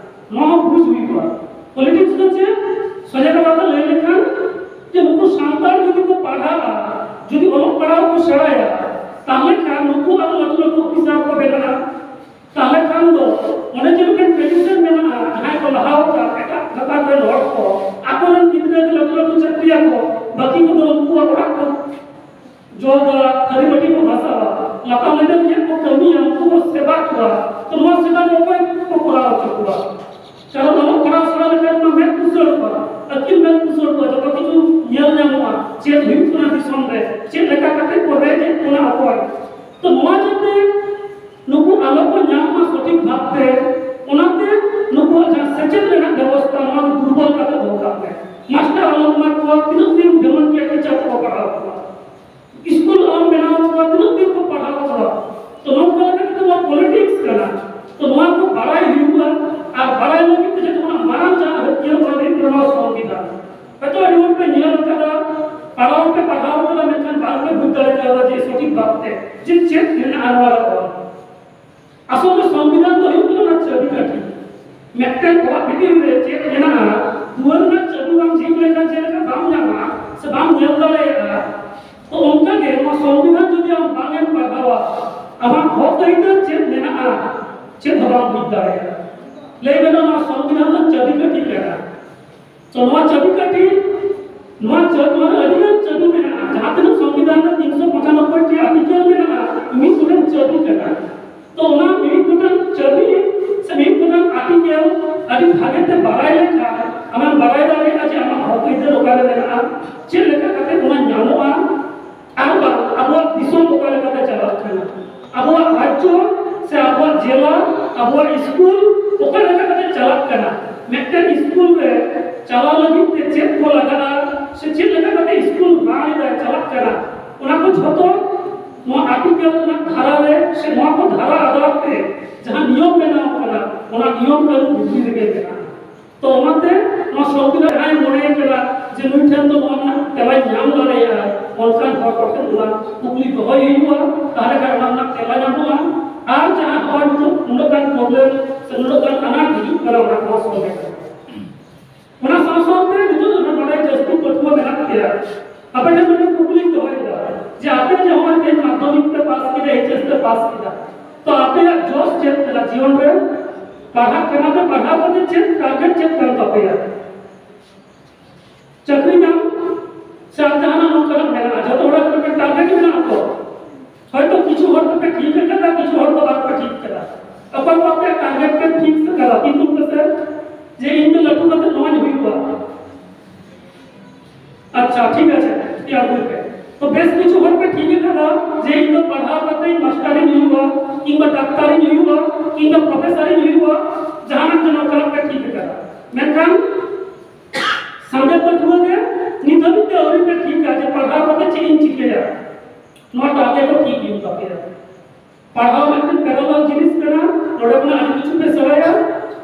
ᱱᱚᱣᱟ ᱦᱚᱸ ᱵᱩᱡᱽ ᱦᱩᱭᱩᱜᱼᱟ᱾ ᱯᱚᱞᱤᱴᱤᱠᱥ ᱫᱚ ᱪᱮᱫ? ᱥᱚᱡᱷᱮ ᱠᱟᱛᱷᱟ ᱛᱮ ᱞᱟᱹᱭ ᱞᱮᱠᱷᱟᱱ ᱡᱮ ᱱᱩᱠᱩ ᱥᱟᱱᱛᱟᱲ ᱡᱩᱫᱤ ᱠᱚ ᱯᱟᱲᱦᱟᱜᱼᱟ, ᱡᱩᱫᱤ ᱚᱞᱚᱜ ᱯᱟᱲᱦᱟᱣ ᱠᱚ ᱥᱮᱬᱟᱭᱟ, ᱛᱟᱦᱞᱮ ᱠᱷᱟᱱ ᱱᱩᱠᱩ ᱟᱨᱚ ᱞᱟᱹᱴᱩ ᱞᱟᱹᱴᱩ ᱚᱯᱷᱤᱥᱟᱨ ᱠᱚ ᱵᱮᱱᱟᱜᱼᱟ᱾ ᱛᱟᱦᱞᱮ ᱠᱷᱟᱱ ᱫᱚ ᱚᱱᱮ ᱡᱮ ᱢᱤᱫᱴᱮᱱ ᱴᱨᱮᱰᱤᱥᱚᱱ ᱢᱮᱱᱟᱜᱼᱟ, ᱡᱟᱦᱟᱸᱭ ᱠᱚ ᱞᱟᱦᱟ ᱟᱠᱟᱱ ᱮᱴᱟᱜ ᱜᱟᱛᱟᱠ ᱨᱮᱱ ᱦᱚᱲ ᱠᱚ ᱟᱠᱚᱨᱮᱱ ᱜᱤᱫᱽᱨᱟᱹ ᱜᱮ ᱞᱟᱹᱴᱩ ᱞᱟᱹᱴᱩ ᱪᱟᱹᱠᱨᱤᱭᱟᱠᱚ, ᱵᱟᱹᱠᱤ ᱠᱚᱫᱚ ᱩᱱᱠᱩᱣᱟᱜ ᱚᱲᱟᱜ ᱠᱚ ᱡᱚᱜᱟ, ᱛᱷᱟᱹᱨᱤ ᱵᱟᱹᱴᱤ ᱠᱚ ᱜᱷᱟᱥᱟᱣᱟ, ᱞᱟᱛᱟᱨ ᱞᱮᱵᱮᱞ ᱨᱮᱱ ᱠᱚ ᱠᱟᱹᱢᱤᱭᱟ, ᱩᱱᱠᱩ ᱠᱚ ᱥᱮᱵᱟ ᱠᱚᱣᱟ᱾ ᱛᱚ ᱱᱚᱣᱟ ᱥᱮᱵᱟ ᱫᱚ ᱚᱠᱚᱭ ᱠᱚ ᱠᱚᱨᱟᱣ ᱦᱚᱪᱚ ᱠᱚᱣᱟ? ᱠᱟᱨᱚᱱ ᱚᱞᱚᱜ ᱯᱟᱲᱦᱟᱣ ᱥᱮᱬᱟ ᱞᱮᱠᱷᱟᱱ ᱢᱟ ᱢᱮᱫ ᱯᱩᱥᱟᱹᱲᱚᱜᱼᱟ, ᱟᱹᱠᱤᱞ ᱢᱮᱫ ᱯᱩᱥᱟᱹᱲᱚᱜᱼᱟ, ᱡᱚᱛᱚ ᱠᱤᱪᱷᱩ ᱧᱮᱞ ᱧᱟᱢᱚᱜᱼᱟ, ᱪᱮᱫ ᱦᱩᱭᱩᱜ ᱠᱟᱱᱟ ᱫᱤᱥᱚᱢ ᱨᱮ, ᱪᱮᱫ ᱞᱮᱠᱟ ᱠᱟᱛᱮ ᱠᱚ ᱨᱮᱡ ᱮᱫ ᱵᱚᱱᱟ ᱚᱠᱚᱭ᱾ ᱛᱚ ᱱᱚᱣᱟ ᱡᱟᱛᱮ ᱱᱩᱠᱩ ᱟᱞᱚ ᱠᱚ ᱧᱟᱢ ᱢᱟ ᱥᱚᱴᱷᱤᱠ ᱵᱷᱟᱵᱽᱛᱮ, ᱚᱱᱟᱛᱮ ᱱᱩᱠᱩᱣᱟᱜ ᱡᱟᱦᱟᱸ ᱥᱮᱪᱮᱫ ᱨᱮᱱᱟᱜ ᱵᱮᱵᱚᱥᱛᱷᱟ, ᱱᱚᱣᱟ ᱫᱚ ᱫᱩᱨᱵᱚᱞ ᱠᱟᱛᱮ ᱫᱚᱦᱚ ᱠᱟᱜ ᱢᱮ᱾ ᱢᱟᱥᱴᱟᱨ ᱟᱞᱚᱢ ᱮᱢᱟ ᱠᱚᱣᱟ, ᱛᱤᱱᱟᱹᱜ ᱫᱤᱱ ᱰᱮᱢᱚᱱ ᱠᱮᱭᱟ ᱴᱤᱪᱟᱨ ᱠᱚ ᱯᱟᱲᱦᱟᱣ ᱠᱚᱣᱟ? ᱥᱠᱩᱞ ᱟᱞᱚᱢ ᱵᱮᱱᱟᱣ ᱦᱚᱪᱚᱣᱟ, ᱛᱤᱱᱟᱹᱜ ᱫᱤᱱ ᱠᱚ ᱯᱟᱲᱦᱟᱣ ᱦᱚᱪᱚᱣᱟ? ᱛᱚ ᱱᱚᱝᱠᱟ ᱞᱮᱠᱟ ᱛᱮᱫᱚ ᱱᱚᱣᱟ ᱯᱚᱞᱤᱴᱤᱠᱥ ᱠᱟᱱᱟ᱾ ᱛᱚ ᱱᱚᱣᱟ ᱠᱚ ᱵᱟᱲᱟᱭ ᱦᱩᱭᱩᱜᱼᱟ, ᱟᱨ ᱵᱟᱲᱟᱭ ᱞᱟᱹᱜᱤᱫ ᱛᱮ ᱡᱚᱛᱚ ᱠᱷᱚᱱᱟᱜ ᱢᱟᱨᱟᱝ ᱡᱟᱦᱟᱸ ᱦᱟᱹᱛᱤᱭᱟᱹᱨ, ᱚᱱᱟ ᱫᱚ ᱦᱩᱭᱩᱜ ᱠᱟᱱᱟ ᱱᱚᱣᱟ ᱥᱚᱝᱵᱤᱫᱷᱟᱱ᱾ ᱦᱚᱭᱛᱳ ᱟᱹᱰᱤ ᱦᱚᱲ ᱯᱮ ᱧᱮᱞ ᱠᱟᱫᱟ, ᱯᱟᱲᱦᱟᱣ ᱯᱮ ᱯᱟᱲᱦᱟᱣ ᱠᱟᱫᱟ, ᱢᱮᱱᱠᱷᱟᱱ ᱵᱟᱝ ᱯᱮ ᱵᱩᱡᱽ ᱫᱟᱲᱮ ᱠᱟᱣᱫᱟ ᱡᱮ ᱥᱚᱴᱷᱤᱠ ᱵᱷᱟᱵᱽᱛᱮ ᱡᱮ ᱪᱮᱫ ᱢᱮᱱᱟᱜᱼᱟ ᱱᱚᱣᱟ ᱨᱮ ᱚᱞ᱾ ᱟᱥᱚᱞ ᱫᱚ ᱥᱚᱝᱵᱤᱫᱷᱟᱱ ᱫᱚ ᱦᱩᱭᱩᱜ ᱠᱟᱱᱟ ᱚᱱᱟ ᱪᱟᱹᱵᱤ ᱠᱟᱹᱴᱷᱤ᱾ ᱢᱤᱫᱴᱮᱱ ᱚᱲᱟᱜ ᱵᱷᱤᱛᱤᱨ ᱨᱮ ᱪᱮᱫ ᱢᱮᱱᱟᱜᱼᱟ, ᱫᱩᱣᱟᱹᱨ ᱨᱮᱱᱟᱜ ᱪᱟᱹᱵᱤ ᱵᱟᱢ ᱡᱷᱤᱡ ᱞᱮᱠᱷᱟᱱ ᱪᱮᱫ ᱞᱮᱠᱟ ᱵᱟᱢ ᱧᱟᱢᱟ ᱥᱮ ᱵᱟᱢ ᱧᱮᱞ ᱫᱟᱲᱮᱭᱟᱜᱼᱟ᱾ ᱛᱚ ᱚᱱᱠᱟ ᱜᱮ ᱱᱚᱣᱟ ᱥᱚᱝᱵᱤᱫᱷᱟᱱ ᱡᱩᱫᱤ ᱟᱢ ᱵᱟᱝ ᱮᱢ ᱯᱟᱲᱦᱟᱣᱟ, ᱟᱢᱟᱜ ᱦᱚᱠ ᱟᱹᱭᱫᱟᱹᱨ ᱪᱮᱫ ᱢᱮᱱᱟᱜᱼᱟ, ᱪᱮᱫ ᱦᱚᱸ ᱵᱟᱢ ᱵᱩᱡᱽ ᱫᱟᱲᱮᱭᱟᱜᱼᱟ᱾ ᱞᱟᱹᱭ ᱜᱟᱱᱚᱜᱼᱟ, ᱱᱚᱣᱟ ᱥᱚᱝᱵᱤᱫᱷᱟᱱ ᱫᱚ ᱪᱟᱹᱵᱤ ᱠᱟᱹᱴᱷᱤ ᱠᱟᱱᱟ᱾ ᱛᱚ ᱱᱚᱣᱟ ᱪᱟᱹᱵᱤ ᱠᱟᱹᱴᱷᱤ, ᱱᱚᱣᱟ ᱪᱟᱹᱵᱤ, ᱱᱚᱣᱟ ᱨᱮ ᱟᱹᱰᱤ ᱜᱟᱱ ᱪᱟᱹᱵᱤ ᱢᱮᱱᱟᱜᱼᱟ᱾ ᱡᱟᱦᱟᱸ ᱛᱤᱱᱟᱹᱜ ᱥᱚᱝᱵᱤᱫᱷᱟᱱ ᱨᱮ ᱛᱤᱱᱥᱚ ᱯᱚᱸᱪᱟᱱᱚᱵᱵᱳᱭ ᱴᱤ ᱟᱨᱴᱤᱠᱮᱞ ᱢᱮᱱᱟᱜᱼᱟ, ᱢᱤᱫ ᱜᱚᱴᱟᱝ ᱪᱟᱹᱵᱤ ᱠᱟᱱᱟ᱾ ᱛᱚ ᱚᱱᱟ ᱢᱤᱫ ᱜᱚᱴᱟᱝ ᱪᱟᱹᱵᱤ ᱥᱮ ᱢᱤᱫ ᱜᱚᱴᱟᱝ ᱟᱨᱴᱤᱠᱮᱞ ᱟᱹᱰᱤ ᱵᱷᱟᱜᱮ ᱛᱮ ᱵᱟᱲᱟᱭ ᱞᱮᱠᱷᱟᱱ, ᱟᱢᱮᱢ ᱵᱟᱲᱟᱭ ᱫᱟᱲᱮᱭᱟᱜᱼᱟ ᱡᱮ ᱟᱢᱟᱜ ᱦᱚᱠ ᱟᱹᱭᱫᱟᱹᱨ ᱚᱠᱟᱨᱮ ᱢᱮᱱᱟᱜᱼᱟ, ᱪᱮᱫ ᱞᱮᱠᱟ ᱠᱟᱛᱮ ᱚᱱᱟ ᱧᱟᱢᱚᱜᱼᱟ, ᱟᱨ ᱵᱟᱝ ᱟᱵᱚᱣᱟᱜ ᱫᱤᱥᱚᱢ ᱚᱠᱟ ᱞᱮᱠᱟᱛᱮ ᱪᱟᱞᱟᱜ ᱠᱟᱱᱟ, ᱟᱵᱚᱣᱟᱜ ᱨᱟᱡᱽᱡᱚ ᱥᱮ ᱟᱵᱚᱣᱟᱜ ᱡᱮᱞᱟ, ᱟᱵᱚᱣᱟᱜ ᱥᱠᱩᱞ ᱚᱠᱟ ᱞᱮᱠᱟ ᱠᱟᱛᱮ ᱪᱟᱞᱟᱜ ᱠᱟᱱᱟ, ᱢᱤᱫᱴᱮᱱ ᱥᱠᱩᱞ ᱨᱮ ᱪᱟᱞᱟᱣ ᱞᱟᱹᱜᱤᱫ ᱛᱮ ᱪᱮᱫ ᱠᱚ ᱞᱟᱜᱟᱜᱼᱟ ᱥᱮ ᱪᱮᱫ ᱞᱮᱠᱟ ᱠᱟᱛᱮ ᱥᱠᱩᱞ ᱨᱟᱱ ᱮᱫᱟᱭ, ᱪᱟᱞᱟᱜ ᱠᱟᱱᱟ, ᱚᱱᱟ ᱠᱚ ᱡᱷᱚᱛᱚ ᱱᱚᱣᱟ ᱟᱨᱴᱤᱠᱮᱞ ᱨᱮᱱᱟᱜ ᱫᱷᱟᱨᱟ ᱨᱮ ᱥᱮ ᱱᱚᱣᱟ ᱠᱚ ᱫᱷᱟᱨᱟ ᱟᱫᱷᱟᱨ ᱛᱮ ᱡᱟᱦᱟᱸ ᱱᱤᱭᱚᱢ ᱵᱮᱱᱟᱣ ᱠᱟᱱᱟ, ᱚᱱᱟ ᱱᱤᱭᱚᱢ ᱠᱟᱹᱱᱩᱱ ᱵᱷᱤᱛᱨᱤ ᱨᱮᱜᱮ ᱢᱮᱱᱟᱜᱼᱟ᱾ ᱛᱚ ᱚᱱᱟᱛᱮ ᱱᱚᱣᱟ ᱥᱚᱝᱵᱤᱫᱷᱟᱱ ᱡᱟᱦᱟᱸᱭ ᱢᱚᱱᱮᱭ ᱠᱟᱱᱟ ᱡᱮ ᱱᱩᱭ ᱴᱷᱮᱱ ᱫᱚ ᱱᱚᱣᱟ ᱨᱮᱱᱟᱜ ᱛᱮᱞᱟᱧ ᱧᱟᱢ ᱫᱟᱲᱮᱭᱟᱜᱼᱟ, ᱚᱱᱠᱟᱱ ᱦᱚᱲ ᱠᱚᱴᱷᱮᱱ ᱚᱱᱟ ᱠᱩᱠᱞᱤ ᱫᱚᱦᱚᱭ ᱦᱩᱭᱩᱜᱼᱟ, ᱛᱟᱦᱚᱞᱮ ᱠᱷᱟᱱ ᱚᱱᱟ ᱨᱮᱱᱟᱜ ᱛᱮᱞᱟ ᱧᱟᱢᱚᱜᱼᱟ᱾ ᱟᱨ ᱡᱟᱦᱟᱸ ᱦᱚᱭ ᱱᱤᱛᱚᱜ ᱩᱱᱟᱹᱜ ᱜᱟᱱ ᱯᱨᱚᱵᱞᱮᱢ ᱥᱮ ᱩᱱᱟᱹᱜ ᱜᱟᱱ ᱟᱱᱟᱴ ᱦᱤᱡᱩᱜ ᱠᱟᱱᱟ, ᱚᱱᱟ ᱠᱚ ᱥᱚᱞᱦᱮ ᱠᱟᱱᱟ᱾ ᱚᱱᱟ ᱥᱟᱶ ᱥᱟᱶᱛᱮ ᱱᱤᱛᱚᱜ ᱫᱚ ᱱᱚᱰᱮ ᱡᱟᱹᱥᱛᱤ ᱯᱟᱹᱴᱷᱩᱣᱟᱹ ᱢᱮᱱᱟᱜ ᱯᱮᱭᱟ, ᱟᱯᱮ ᱴᱷᱮᱱ ᱢᱤᱫᱴᱮᱱ ᱠᱩᱠᱞᱤᱧ ᱫᱚᱦᱚᱭᱮᱫᱟ ᱡᱮ ᱟᱯᱮ ᱡᱮ ᱦᱚᱸᱜᱼᱚᱭ ᱛᱮᱦᱮᱧ ᱢᱟᱫᱽᱫᱷᱚᱢᱤᱠ ᱯᱮ ᱯᱟᱥ ᱠᱮᱫᱟ, ᱮᱭᱤᱪ ᱮᱥ ᱯᱮ ᱯᱟᱥ ᱠᱮᱫᱟ, ᱛᱚ ᱟᱯᱮᱭᱟᱜ ᱡᱚᱥ ᱪᱮᱫ ᱠᱟᱱᱟ ᱡᱤᱭᱚᱱ ᱨᱮ? ᱯᱟᱲᱦᱟᱜ ᱠᱟᱱᱟ ᱯᱮ, ᱯᱟᱲᱦᱟᱣ ᱠᱟᱛᱮ ᱪᱮᱫ ᱴᱟᱨᱜᱮᱴ ᱪᱮᱫ ᱠᱟᱱ ᱛᱟᱯᱮᱭᱟ? ᱪᱟᱹᱠᱨᱤ ᱧᱟᱢ ᱥᱮ ᱟᱨ ᱡᱟᱦᱟᱱᱟᱜ ᱱᱚᱝᱠᱟᱱᱟᱜ ᱢᱮᱱᱟᱜᱼᱟ? ᱡᱚᱛᱚ ᱦᱚᱲᱟᱜ ᱢᱤᱫᱴᱮᱱ ᱴᱟᱨᱜᱮᱴ ᱢᱮᱱᱟᱜᱼᱟ ᱛᱚ᱾ ᱦᱚᱭᱛᱚ ᱠᱤᱪᱷᱩ ᱦᱚᱲ ᱫᱚᱯᱮ ᱴᱷᱤᱠ ᱟᱠᱟᱫᱟ, ᱠᱤᱪᱷᱩ ᱦᱚᱲ ᱫᱚ ᱵᱟᱯᱮ ᱴᱷᱤᱠ ᱟᱠᱟᱫᱟ᱾ ᱚᱠᱚᱭ ᱠᱚ ᱟᱯᱮᱭᱟᱜ ᱴᱟᱨᱜᱮᱴ ᱯᱮ ᱯᱷᱤᱠᱥ ᱟᱠᱟᱫᱟ, ᱠᱤᱱᱛᱩ ᱯᱮᱥᱮ ᱡᱮ ᱤᱧ ᱫᱚ ᱞᱟᱹᱴᱩ ᱠᱟᱛᱮ ᱱᱚᱣᱟᱧ ᱦᱩᱭᱩᱜᱼᱟ᱾ ᱟᱪᱪᱷᱟ, ᱴᱷᱤᱠ ᱟᱪᱷᱮ, ᱛᱮᱭᱟᱨ ᱦᱩᱭ ᱯᱮ᱾ ᱛᱚ ᱵᱮᱥ ᱠᱤᱪᱷᱩ ᱦᱚᱲ ᱯᱮ ᱴᱷᱤᱠ ᱟᱠᱟᱫᱟ ᱡᱮ ᱤᱧ ᱫᱚ ᱯᱟᱲᱦᱟᱣ ᱠᱟᱛᱮ ᱢᱟᱥᱴᱟᱨᱤᱧ ᱦᱩᱭᱩᱜᱼᱟ, ᱠᱤᱝᱵᱟ ᱰᱟᱠᱛᱟᱨᱤᱧ ᱦᱩᱭᱩᱜᱼᱟ, ᱠᱤᱝᱵᱟ ᱯᱨᱚᱯᱷᱮᱥᱚᱨᱤᱧ ᱦᱩᱭᱩᱜᱼᱟ, ᱡᱟᱦᱟᱱᱟᱜ ᱜᱮ ᱱᱚᱝᱠᱟᱱᱟᱜ ᱯᱮ ᱴᱷᱤᱠ ᱟᱠᱟᱫᱟ᱾ ᱢᱮᱱᱠᱷᱟᱱ ᱥᱟᱸᱜᱮ ᱯᱟᱹᱴᱷᱩᱣᱟᱹ ᱜᱮ ᱱᱤᱛ ᱦᱟᱹᱵᱤᱡ ᱛᱮ ᱟᱹᱣᱨᱤ ᱯᱮ ᱴᱷᱤᱠᱟ ᱡᱮ ᱯᱟᱲᱦᱟᱣ ᱠᱟᱛᱮ ᱪᱮᱫ ᱤᱧ ᱪᱤᱠᱟᱹᱭᱟ, ᱱᱚᱣᱟ ᱴᱟᱨᱜᱮᱴ ᱦᱚᱸ ᱴᱷᱤᱠ ᱦᱩᱭᱩᱜ ᱛᱟᱯᱮᱭᱟ᱾ ᱯᱟᱲᱦᱟᱣ ᱢᱤᱫᱴᱮᱱ ᱯᱮᱨᱟᱞᱟᱞ ᱡᱤᱱᱤᱥ ᱠᱟᱱᱟ, ᱱᱚᱰᱮ ᱠᱷᱚᱱᱟᱜ ᱟᱹᱰᱤ ᱠᱤᱪᱷᱩ ᱯᱮ ᱥᱮᱬᱟᱭᱟ,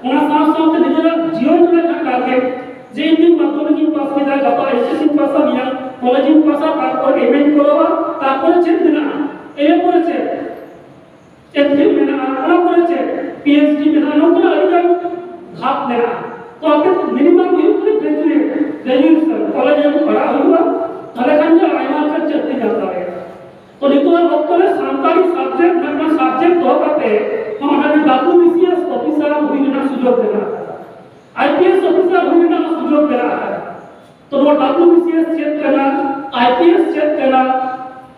ᱚᱱᱟ ᱥᱟᱶ ᱥᱟᱶᱛᱮ ᱱᱤᱡᱮᱨᱟᱜ ᱡᱤᱭᱚᱱ ᱨᱮᱱᱟᱜ ᱡᱟᱦᱟᱸ ᱴᱟᱨᱜᱮᱴ, ᱡᱮ ᱤᱧ ᱫᱚ ᱢᱟᱫᱽᱫᱷᱚᱢᱤᱠ ᱤᱧ ᱯᱟᱥ ᱠᱮᱫᱟ, ᱜᱟᱯᱟ ᱮᱭᱤᱪ ᱮᱥ ᱤᱧ ᱯᱟᱥᱟ, ᱢᱮᱭᱟᱝ ᱠᱚᱞᱮᱡᱽ ᱤᱧ ᱯᱟᱥᱟ, ᱛᱟᱨᱯᱚᱨ ᱮᱢ ᱮᱧ ᱠᱚᱨᱟᱣᱟ, ᱛᱟᱨᱯᱚᱨᱮ ᱪᱮᱫ ᱢᱮᱱᱟᱜᱼᱟ, ᱮᱢ ᱮ ᱯᱚᱨᱮ ᱪᱮᱫ? ᱮᱢ ᱯᱷᱤᱞ ᱢᱮᱱᱟᱜᱼᱟ, ᱚᱱᱟ ᱯᱚᱨᱮ ᱪᱮᱫ? ᱯᱤ ᱮᱭᱤᱪ ᱰᱤ ᱢᱮᱱᱟᱜᱼᱟ, ᱱᱚᱝᱠᱟᱱᱟᱜ ᱟᱹᱰᱤ ᱜᱟᱱ ᱫᱷᱟᱯ ᱢᱮᱱᱟᱜᱼᱟ᱾ ᱛᱚ ᱟᱯᱮ ᱢᱤᱱᱤᱢᱟᱢ ᱦᱩᱭᱩᱜ ᱠᱟᱱᱟ ᱜᱨᱮᱡᱩᱭᱮᱴ, ᱜᱨᱮᱡᱩᱭᱮᱥᱚᱱ, ᱠᱚᱞᱮᱡᱽ ᱨᱮ ᱯᱟᱲᱦᱟᱜ ᱦᱩᱭᱩᱜᱼᱟ, ᱛᱟᱦᱚᱞᱮ ᱠᱷᱟᱱ ᱜᱮ ᱟᱭᱢᱟ ᱞᱮᱠᱟᱱ ᱪᱟᱹᱠᱨᱤ ᱢᱤᱫᱴᱟᱝ ᱥᱟᱵᱡᱮᱠᱴ ᱫᱚᱦᱚ ᱠᱟᱛᱮ ᱦᱚᱸ ᱚᱱᱟ ᱨᱮ W B C S officer ᱦᱩᱭ ᱨᱮᱱᱟᱜ ᱥᱩᱡᱳᱜᱽ ᱢᱮᱱᱟᱜ ᱟᱠᱟᱫᱟ, ᱟᱭ ᱯᱤ ᱮᱥ ᱚᱯᱷᱤᱥᱟᱨ ᱦᱩᱭ ᱨᱮᱱᱟᱜ ᱥᱩᱡᱳᱜᱽ ᱢᱮᱱᱟᱜ ᱟᱠᱟᱫᱟ᱾ ᱛᱚ ᱱᱚᱣᱟ ᱰᱟᱵᱞᱤᱭᱩ ᱵᱤ ᱥᱤ ᱮᱥ ᱪᱮᱫ ᱠᱟᱱᱟ, ᱟᱭ ᱯᱤ ᱮᱥ ᱪᱮᱫ ᱠᱟᱱᱟ,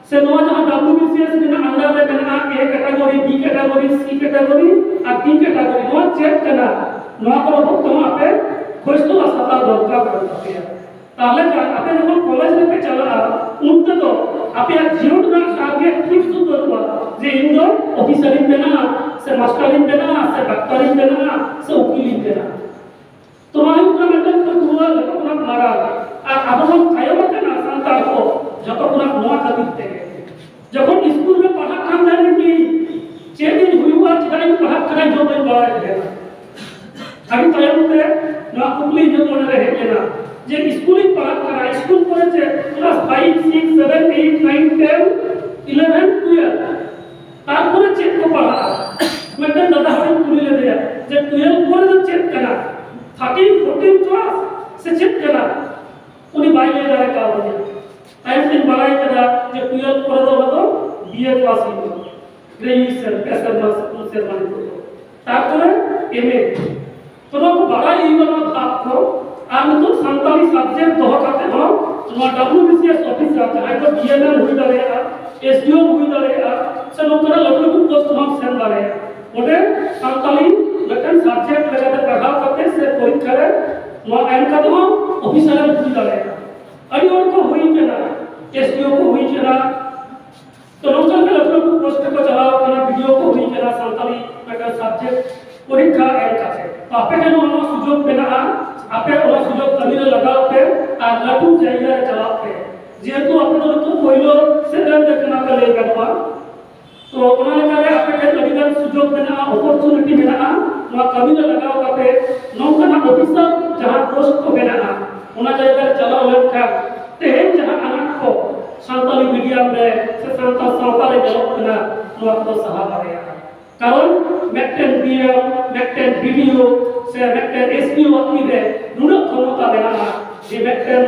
ᱥᱮ ᱱᱚᱣᱟ ᱡᱟᱦᱟᱸ ᱰᱟᱵᱞᱤᱭᱩ ᱵᱤ ᱥᱤ ᱮᱥ ᱨᱮᱱᱟᱜ under ᱨᱮ ᱢᱮᱱᱟᱜᱼᱟ ᱮ ᱠᱮᱴᱟᱜᱚᱨᱤ, ᱵᱤ ᱠᱮᱴᱟᱜᱚᱨᱤ, ᱥᱤ ᱠᱮᱴᱟᱜᱚᱨᱤ ᱟᱨ ᱰᱤ ᱠᱮᱴᱟᱜᱚᱨᱤ, ᱱᱚᱣᱟ ᱪᱮᱫ ᱠᱟᱱᱟ, ᱱᱚᱣᱟ ᱠᱚ ᱵᱟᱵᱚᱫ ᱛᱮᱦᱚᱸ ᱟᱯᱮ ᱠᱷᱚᱡᱽ ᱛᱚᱞᱟᱥ ᱦᱟᱛᱟᱣ ᱫᱚᱨᱠᱟᱨ ᱠᱟᱱ ᱛᱟᱯᱮᱭᱟ᱾ ᱛᱟᱦᱞᱮ ᱠᱷᱟᱱ ᱟᱯᱮ ᱡᱚᱠᱷᱚᱱ ᱠᱚᱞᱮᱡᱽ ᱨᱮᱯᱮ ᱪᱟᱞᱟᱜᱼᱟ, ᱩᱱ ᱛᱮᱫᱚ ᱟᱯᱮᱭᱟᱜ ᱡᱤᱭᱚᱱ ᱨᱮᱱᱟᱜ target fix ᱩᱛᱟᱹᱨᱚᱜᱼᱟ ᱡᱮ ᱤᱧ ᱫᱚ ᱚᱯᱷᱤᱥᱟᱨᱤᱧ ᱵᱮᱱᱟᱜᱼᱟ, ᱥᱮ ᱢᱟᱥᱴᱟᱨᱤᱧ ᱵᱮᱱᱟᱜᱼᱟ, ᱥᱮ ᱰᱟᱠᱛᱟᱨᱤᱧ ᱵᱮᱱᱟᱜᱼᱟ, ᱥᱮ ᱩᱠᱤᱞᱤᱧ ᱵᱮᱱᱟᱜᱼᱟ᱾ ᱛᱚ ᱱᱚᱣᱟ ᱦᱩᱭᱩᱜ ᱠᱟᱱᱟ ᱢᱤᱫᱴᱮᱱ ᱯᱟᱹᱴᱷᱩᱣᱟᱹ ᱡᱚᱛᱚ ᱠᱷᱚᱱᱟᱜ ᱢᱟᱨᱟᱝ᱾ ᱟᱨ ᱟᱵᱚ ᱵᱚᱱ ᱛᱟᱭᱚᱢ ᱟᱠᱟᱱᱟ ᱥᱟᱱᱛᱟᱲ ᱠᱚ ᱡᱚᱛᱚ ᱠᱷᱚᱱᱟᱜ ᱱᱚᱣᱟ ᱠᱷᱟᱹᱛᱤᱨ ᱛᱮᱜᱮ᱾ ᱡᱚᱠᱷᱚᱱ ᱥᱠᱩᱞ ᱨᱮ ᱯᱟᱲᱦᱟᱜ ᱠᱟᱱ ᱛᱟᱦᱮᱸ ᱠᱟᱱᱟᱹᱧ, ᱪᱮᱫ ᱤᱧ ᱦᱩᱭᱩᱜᱼᱟ, ᱪᱮᱫᱟᱜ ᱤᱧ ᱯᱟᱲᱦᱟᱜ ᱠᱟᱱᱟ, ᱤᱧ ᱫᱚ ᱵᱟᱹᱧ ᱵᱟᱲᱟᱭ ᱛᱟᱦᱮᱸᱱᱟ᱾ ᱟᱹᱰᱤ ᱛᱟᱭᱚᱢ ᱛᱮ ᱱᱚᱣᱟ ᱠᱩᱠᱞᱤ ᱤᱧᱟᱹᱜ ᱢᱚᱱᱮ ᱨᱮ ᱦᱮᱡ ᱞᱮᱱᱟ ᱡᱮ ᱥᱠᱩᱞ ᱤᱧ ᱯᱟᱲᱦᱟᱜ ᱠᱟᱱᱟ, ᱥᱠᱩᱞ ᱠᱚᱨᱮ ᱪᱮᱫ class five, six, seven, eight, nine, ten, eleven, twelve, ᱛᱟᱨᱯᱚᱨᱮ ᱪᱮᱫ ᱠᱚ ᱯᱟᱲᱦᱟᱜᱼᱟ? ᱢᱤᱫᱴᱮᱱ ᱫᱟᱫᱟ ᱦᱚᱲᱤᱧ ᱠᱩᱞᱤ ᱞᱮᱫᱮᱭᱟ ᱡᱮ twelve ᱯᱚᱨᱮ ᱫᱚ ᱪᱮᱫ ᱠᱟᱱᱟ, thirteen, fourteen class ᱥᱮ ᱪᱮᱫ ᱠᱟᱱᱟ? ᱩᱱᱤ ᱵᱟᱭ ᱞᱟᱹᱭ ᱫᱟᱲᱮ ᱠᱟᱣᱫᱤᱧᱟ᱾ ᱛᱟᱭᱚᱢ ᱛᱮᱧ ᱵᱟᱲᱟᱭ ᱠᱮᱫᱟ ᱡᱮ twelve ᱯᱚᱨᱮ ᱫᱚ ᱚᱱᱟ ᱫᱚ ᱵᱤ ᱮ class ᱦᱩᱭᱩᱜᱼᱟ, graduation, ᱯᱮ ᱥᱮᱨᱢᱟ ᱥᱮ ᱯᱩᱱ ᱥᱮᱨᱢᱟ ᱱᱤᱛᱚᱜ ᱫᱚ᱾ ᱛᱟᱨᱯᱚᱨᱮ ᱮᱢ ᱮ᱾ ᱛᱚ ᱱᱚᱣᱟ ᱠᱚ ᱵᱟᱲᱟᱭ ᱦᱩᱭᱩᱜᱼᱟ, ᱱᱚᱣᱟ ᱫᱷᱟᱯ ᱠᱚ᱾ ᱟᱨ ᱱᱤᱛᱚᱜ ᱥᱟᱱᱛᱟᱲᱤ subject ᱫᱚᱦᱚ ᱠᱟᱛᱮ ᱦᱚᱸ ᱱᱚᱣᱟ W B C S officer, ᱡᱟᱦᱟᱸᱭ ᱫᱚ B M M ᱦᱩᱭ ᱫᱟᱲᱮᱭᱟᱜᱼᱟ, S D O ᱦᱩᱭ ᱫᱟᱲᱮᱭᱟᱜᱼᱟ, ᱥᱮ ᱱᱚᱝᱠᱟᱱᱟᱜ ᱞᱟᱹᱴᱩ ᱞᱟᱹᱴᱩ post ᱦᱚᱸᱢ ᱥᱮᱱ ᱫᱟᱲᱮᱭᱟᱜᱼᱟ᱾ ᱚᱸᱰᱮ ᱥᱟᱱᱛᱟᱲᱤ ᱢᱤᱫᱴᱮᱱ subject ᱞᱮᱠᱟᱛᱮ ᱯᱟᱲᱦᱟᱣ ᱠᱟᱛᱮ ᱥᱮ ᱯᱚᱨᱤᱠᱠᱷᱟ ᱨᱮ ᱱᱚᱣᱟ ᱮᱢ ᱠᱟᱛᱮ ᱦᱚᱸ officer ᱮᱢ ᱦᱩᱭ ᱫᱟᱲᱮᱭᱟᱜᱼᱟ᱾ ᱟᱹᱰᱤ ᱦᱚᱲ ᱠᱚ ᱦᱩᱭ ᱠᱟᱱᱟ, S D O ᱠᱚ ᱦᱩᱭ ᱠᱟᱱᱟ, ᱛᱚ ᱱᱚᱝᱠᱟ ᱜᱮ ᱞᱟᱹᱴᱩ ᱞᱟᱹᱴᱩ post ᱨᱮᱠᱚ ᱪᱟᱞᱟᱣ ᱠᱟᱱᱟ, B D O ᱠᱚ ᱦᱩᱭ ᱠᱟᱱᱟ, ᱥᱟᱱᱛᱟᱲᱤ ᱢᱤᱫᱴᱟᱝ subject ᱯᱚᱨᱤᱠᱠᱷᱟ ᱮᱢ ᱠᱟᱛᱮ᱾ ᱛᱚ ᱟᱯᱮ ᱴᱷᱮᱱ ᱦᱚᱸ ᱱᱚᱣᱟ ᱥᱩᱡᱳᱜᱽ ᱢᱮᱱᱟᱜᱼᱟ, ᱟᱯᱮ ᱚᱱᱟ ᱥᱩᱡᱳᱜᱽ ᱠᱟᱹᱢᱤ ᱨᱮ ᱞᱟᱜᱟᱣ ᱯᱮ ᱟᱨ ᱞᱟᱹᱴᱩ ᱡᱟᱭᱜᱟ ᱨᱮ ᱪᱟᱞᱟᱜ ᱯᱮ᱾ ᱡᱮᱦᱮᱛᱩ ᱟᱯᱮ ᱫᱚ ᱱᱤᱛᱚᱜ ᱯᱳᱭᱞᱳ ᱥᱮᱫ ᱨᱮᱱ ᱜᱮ ᱠᱟᱱᱟ ᱯᱮ ᱞᱟᱹᱭ ᱜᱟᱱᱚᱜᱼᱟ, ᱛᱚ ᱚᱱᱟ ᱞᱮᱠᱟᱨᱮ ᱟᱯᱮ ᱴᱷᱮᱱ ᱟᱹᱰᱤ ᱜᱟᱱ ᱥᱩᱡᱳᱜᱽ ᱢᱮᱱᱟᱜᱼᱟ, opportunity ᱢᱮᱱᱟᱜᱼᱟ, ᱱᱚᱣᱟ ᱠᱟᱹᱢᱤ ᱨᱮ ᱞᱟᱜᱟᱣ ᱠᱟᱛᱮ ᱱᱚᱝᱠᱟᱱᱟᱜ officer ᱡᱟᱦᱟᱸ post ᱠᱚ ᱢᱮᱱᱟᱜᱼᱟ, ᱚᱱᱟ ᱡᱟᱭᱜᱟ ᱨᱮ ᱪᱟᱞᱟᱣ ᱞᱮᱱᱠᱷᱟᱱ ᱛᱮᱦᱮᱧ ᱡᱟᱦᱟᱸ ᱟᱱᱟᱴ ᱠᱚ ᱥᱟᱱᱛᱟᱲᱤ medium ᱨᱮ ᱥᱮ ᱥᱟᱱᱛᱟᱲ ᱥᱟᱶᱛᱟ ᱨᱮ ᱧᱮᱞᱚᱜ ᱠᱟᱱᱟ, ᱱᱚᱣᱟ ᱠᱚᱫᱚ ᱥᱟᱦᱟ ᱫᱟᱲᱮᱭᱟᱜᱼᱟ᱾ ᱠᱟᱨᱚᱱ ᱢᱤᱫᱴᱮᱱ B M, ᱢᱤᱫᱴᱮᱱ B D O ᱥᱮ ᱢᱤᱫᱴᱮᱱ S P O ᱟᱜ ᱛᱤ ᱨᱮ ᱱᱩᱱᱟᱹᱜ ᱠᱷᱚᱢᱚᱛᱟ ᱢᱮᱱᱟᱜᱼᱟ ᱡᱮ ᱢᱤᱫᱴᱮᱱ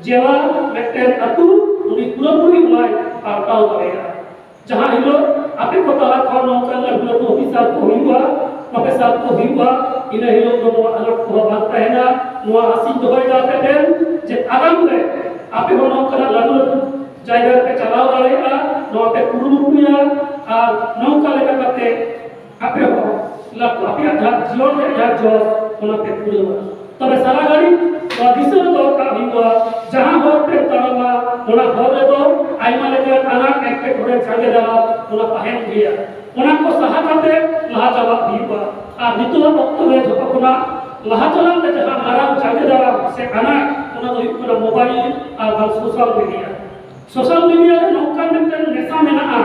ᱡᱮᱞᱟ, ᱢᱤᱫᱴᱮᱱ ᱟᱹᱛᱩ ᱩᱱᱤ ᱯᱩᱨᱟᱹᱯᱩᱨᱤ ᱚᱱᱟᱭ ᱯᱟᱞᱴᱟᱣ ᱫᱟᱲᱮᱭᱟᱜᱼᱟ᱾ ᱡᱟᱦᱟᱸ ᱦᱤᱞᱳᱜ ᱟᱯᱮ ᱠᱚ ᱛᱟᱞᱟ ᱠᱷᱚᱱ ᱱᱚᱝᱠᱟᱱ ᱞᱟᱹᱴᱩ ᱞᱟᱹᱴᱩ ᱚᱯᱷᱤᱥᱟᱨ ᱠᱚ ᱦᱩᱭᱩᱜᱼᱟ, ᱯᱨᱚᱯᱷᱮᱥᱟᱨ ᱠᱚ ᱦᱩᱭᱩᱜᱼᱟ, ᱤᱱᱟᱹ ᱦᱤᱞᱳᱜ ᱫᱚ ᱱᱚᱣᱟ ᱟᱱᱟᱴ ᱠᱚᱦᱚᱸ ᱵᱟᱝ ᱛᱟᱦᱮᱱᱟ᱾ ᱱᱚᱣᱟ ᱟᱥᱤᱧ ᱫᱚᱦᱚᱭᱮᱫᱟ ᱟᱯᱮ ᱴᱷᱮᱱ ᱡᱮ ᱟᱜᱟᱢ ᱨᱮ ᱟᱯᱮ ᱦᱚᱸ ᱱᱚᱝᱠᱟᱱᱟᱜ ᱞᱟᱹᱴᱩ ᱞᱟᱹᱴᱩ ᱡᱟᱭᱜᱟ ᱨᱮᱯᱮ ᱪᱟᱞᱟᱣ ᱫᱟᱲᱮᱭᱟᱜᱼᱟ, ᱱᱚᱣᱟ ᱯᱮ ᱠᱩᱨᱩᱢᱩᱴᱩᱭᱟ᱾ ᱟᱨ ᱱᱚᱝᱠᱟ ᱞᱮᱠᱟ ᱠᱟᱛᱮ ᱟᱯᱮ ᱦᱚᱸ ᱞᱟᱹᱴᱩ, ᱟᱯᱮᱭᱟᱜ ᱡᱟᱦᱟᱸ ᱡᱤᱭᱚᱱ ᱨᱮᱭᱟᱜ ᱡᱟᱦᱟᱸ ᱡᱚᱥ, ᱚᱱᱟ ᱯᱮ ᱯᱩᱨᱟᱹᱣᱟ᱾ ᱛᱚᱵᱮ ᱥᱟᱨᱟ ᱜᱷᱟᱹᱲᱤᱡ ᱱᱚᱣᱟ ᱫᱤᱥᱟᱹ ᱨᱮ ᱫᱚᱦᱚ ᱠᱟᱜ ᱦᱩᱭᱩᱜᱼᱟ, ᱡᱟᱦᱟᱸ ᱦᱚᱨ ᱛᱮᱢ ᱛᱟᱲᱟᱢᱟ, ᱚᱱᱟ ᱦᱚᱨ ᱨᱮᱫᱚ ᱟᱭᱢᱟ ᱞᱮᱠᱟᱱ ᱟᱱᱟᱴ ᱮᱴᱠᱮᱴᱚᱬᱮ ᱡᱟᱸᱜᱮ ᱫᱟᱨᱟᱢ ᱚᱱᱟ ᱛᱟᱦᱮᱱ ᱜᱮᱭᱟ᱾ ᱚᱱᱟ ᱠᱚ ᱥᱟᱦᱟ ᱠᱟᱛᱮ ᱞᱟᱦᱟ ᱪᱟᱞᱟᱜ ᱦᱩᱭᱩᱜᱼᱟ᱾ ᱟᱨ ᱱᱤᱛᱚᱜ ᱚᱠᱛᱚ ᱨᱮ ᱡᱷᱚᱛᱚ ᱠᱷᱚᱱᱟᱜ ᱞᱟᱦᱟ ᱪᱟᱞᱟᱜ ᱨᱮ ᱡᱟᱦᱟᱸ ᱢᱟᱨᱟᱝ ᱡᱟᱸᱜᱮ ᱫᱟᱨᱟᱢ ᱥᱮ ᱟᱱᱟᱴ, ᱚᱱᱟ ᱫᱚ ᱦᱩᱭᱩᱜ ᱠᱟᱱᱟ ᱢᱳᱵᱟᱭᱤᱞ ᱟᱨ ᱵᱟᱝ ᱥᱳᱥᱟᱞ ᱢᱤᱰᱤᱭᱟ᱾ ᱥᱳᱥᱟᱞ ᱢᱤᱰᱤᱭᱟ ᱨᱮ ᱱᱚᱝᱠᱟᱱ ᱢᱤᱫᱴᱟᱝ ᱱᱮᱥᱟ ᱢᱮᱱᱟᱜᱼᱟ,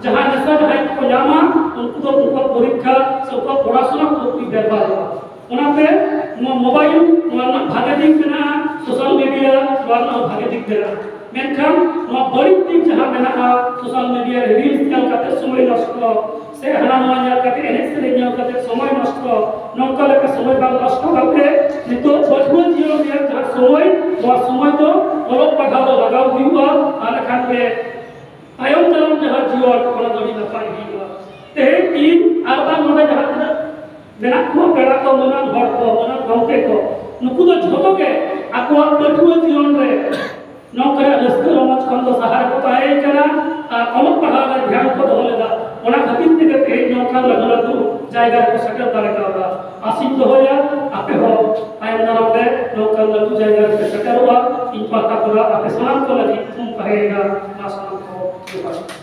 ᱡᱟᱦᱟᱸ ᱱᱮᱥᱟ ᱡᱟᱦᱟᱸᱭ ᱠᱚᱠᱚ ᱧᱟᱢᱟ, ᱩᱱᱠᱩ ᱫᱚ ᱩᱱᱠᱩᱣᱟᱜ ᱯᱚᱨᱤᱠᱠᱷᱟ ᱥᱮ ᱩᱱᱠᱩᱣᱟᱜ ᱯᱚᱲᱟᱥᱩᱱᱟ ᱯᱩᱨᱟᱹᱯᱩᱨᱤ ᱵᱮᱨᱵᱟᱫᱚᱜᱼᱟ᱾ ᱚᱱᱟᱛᱮ ᱱᱚᱣᱟ ᱢᱳᱵᱟᱭᱤᱞ, ᱱᱚᱣᱟ ᱨᱮᱱᱟᱜ ᱵᱷᱟᱜᱮ ᱫᱤᱠ ᱢᱮᱱᱟᱜᱼᱟ, ᱥᱳᱥᱟᱞ ᱢᱤᱰᱤᱭᱟ, ᱱᱚᱣᱟ ᱨᱮᱱᱟᱜ ᱦᱚᱸ ᱵᱷᱟᱜᱮ ᱫᱤᱠ ᱢᱮᱱᱟᱜᱼᱟ᱾ ᱢᱮᱱᱠᱷᱟᱱ ᱱᱚᱣᱟ ᱵᱟᱹᱲᱤᱡ ᱫᱤᱠ ᱡᱟᱦᱟᱸ ᱢᱮᱱᱟᱜᱼᱟ, ᱥᱳᱥᱟᱞ ᱢᱤᱰᱤᱭᱟ ᱨᱮ ᱨᱤᱞᱥ ᱧᱮᱞ ᱠᱟᱛᱮ ᱥᱚᱢᱚᱭ ᱱᱚᱥᱴᱚ, ᱥᱮ ᱦᱟᱱᱟ ᱱᱚᱣᱟ ᱧᱮᱞ ᱠᱟᱛᱮ, ᱮᱱᱮᱡ ᱥᱮᱨᱮᱧ ᱧᱮᱞ ᱠᱟᱛᱮ ᱥᱚᱢᱚᱭ ᱱᱚᱥᱴᱚ, ᱱᱚᱝᱠᱟ ᱞᱮᱠᱟ ᱥᱚᱢᱚᱭ ᱵᱟᱝ ᱱᱚᱥᱴᱚ ᱠᱟᱛᱮ ᱱᱤᱛᱚᱜ ᱯᱟᱹᱴᱷᱩᱣᱟᱹ ᱡᱤᱭᱚᱱ ᱨᱮᱭᱟᱜ ᱡᱟᱦᱟᱸ ᱥᱚᱢᱚᱭ, ᱱᱚᱣᱟ ᱥᱚᱢᱚᱭ ᱫᱚ ᱚᱞᱚᱜ ᱯᱟᱲᱦᱟᱣ ᱨᱮ ᱞᱟᱜᱟᱣ ᱦᱩᱭᱩᱜᱼᱟ᱾ ᱟᱨ ᱞᱮᱠᱷᱟᱱ ᱜᱮ ᱛᱟᱭᱚᱢ ᱫᱟᱨᱟᱢ ᱡᱟᱦᱟᱸ ᱡᱤᱭᱚᱱ, ᱚᱱᱟ ᱫᱚ ᱟᱹᱰᱤ ᱱᱟᱯᱟᱭ ᱦᱩᱭᱩᱜᱼᱟ᱾ ᱛᱮᱦᱮᱧ ᱤᱧ ᱟᱨ ᱵᱟᱝ ᱱᱚᱰᱮ ᱡᱟᱦᱟᱸ ᱛᱤᱱᱟᱹᱜ ᱢᱮᱱᱟᱜ ᱠᱚᱣᱟ, ᱯᱮᱲᱟ ᱠᱚ, ᱢᱟᱹᱱᱟᱱ ᱦᱚᱲ ᱠᱚ, ᱢᱟᱹᱱᱟᱱ ᱜᱚᱢᱠᱮ ᱠᱚ, ᱱᱩᱠᱩ ᱫᱚ ᱡᱷᱚᱛᱚ ᱜᱮ ᱟᱠᱚᱣᱟᱜ ᱯᱟᱹᱴᱷᱩᱣᱟᱹ ᱡᱤᱭᱚᱱ ᱨᱮ ᱱᱚᱝᱠᱟᱱᱟᱜ ᱨᱟᱹᱥᱠᱟᱹ ᱨᱚᱢᱚᱡᱽ ᱠᱷᱚᱱ ᱫᱚ ᱥᱟᱦᱟ ᱨᱮᱠᱚ ᱛᱟᱦᱮᱸ ᱠᱟᱱᱟ ᱟᱨ ᱚᱞᱚᱜ ᱯᱟᱲᱦᱟᱣ ᱨᱮ ᱫᱷᱮᱭᱟᱱ ᱠᱚ ᱫᱚᱦᱚ ᱞᱮᱫᱟ᱾ ᱚᱱᱟ ᱠᱷᱟᱹᱛᱤᱨ ᱛᱮᱜᱮ ᱛᱮᱦᱮᱧ ᱱᱚᱝᱠᱟᱱ ᱞᱟᱹᱴᱩ ᱞᱟᱹᱴᱩ ᱡᱟᱭᱜᱟ ᱨᱮᱠᱚ ᱥᱮᱴᱮᱨ ᱫᱟᱲᱮ ᱠᱟᱣᱫᱟ᱾ ᱟᱥᱤᱧ ᱫᱚᱦᱚᱭᱟ, ᱟᱯᱮ ᱦᱚᱸ ᱛᱟᱭᱚᱢ ᱫᱟᱨᱟᱢ ᱨᱮ ᱱᱚᱝᱠᱟᱱ ᱞᱟᱹᱴᱩ ᱡᱟᱭᱜᱟ ᱨᱮᱯᱮ ᱥᱮᱴᱮᱨᱚᱜᱼᱟ᱾ ᱤᱧ ᱯᱟᱦᱴᱟ ᱠᱷᱚᱱᱟᱜ ᱟᱯᱮ ᱥᱟᱱᱟᱢ ᱠᱚ ᱞᱟᱹᱜᱤᱫ ᱛᱷᱩᱢ ᱛᱟᱦᱮᱸᱭᱮᱱᱟ᱾ ᱢᱟ ᱥᱟᱱᱟᱢ ᱠᱚ ᱡᱚᱦᱟᱨ᱾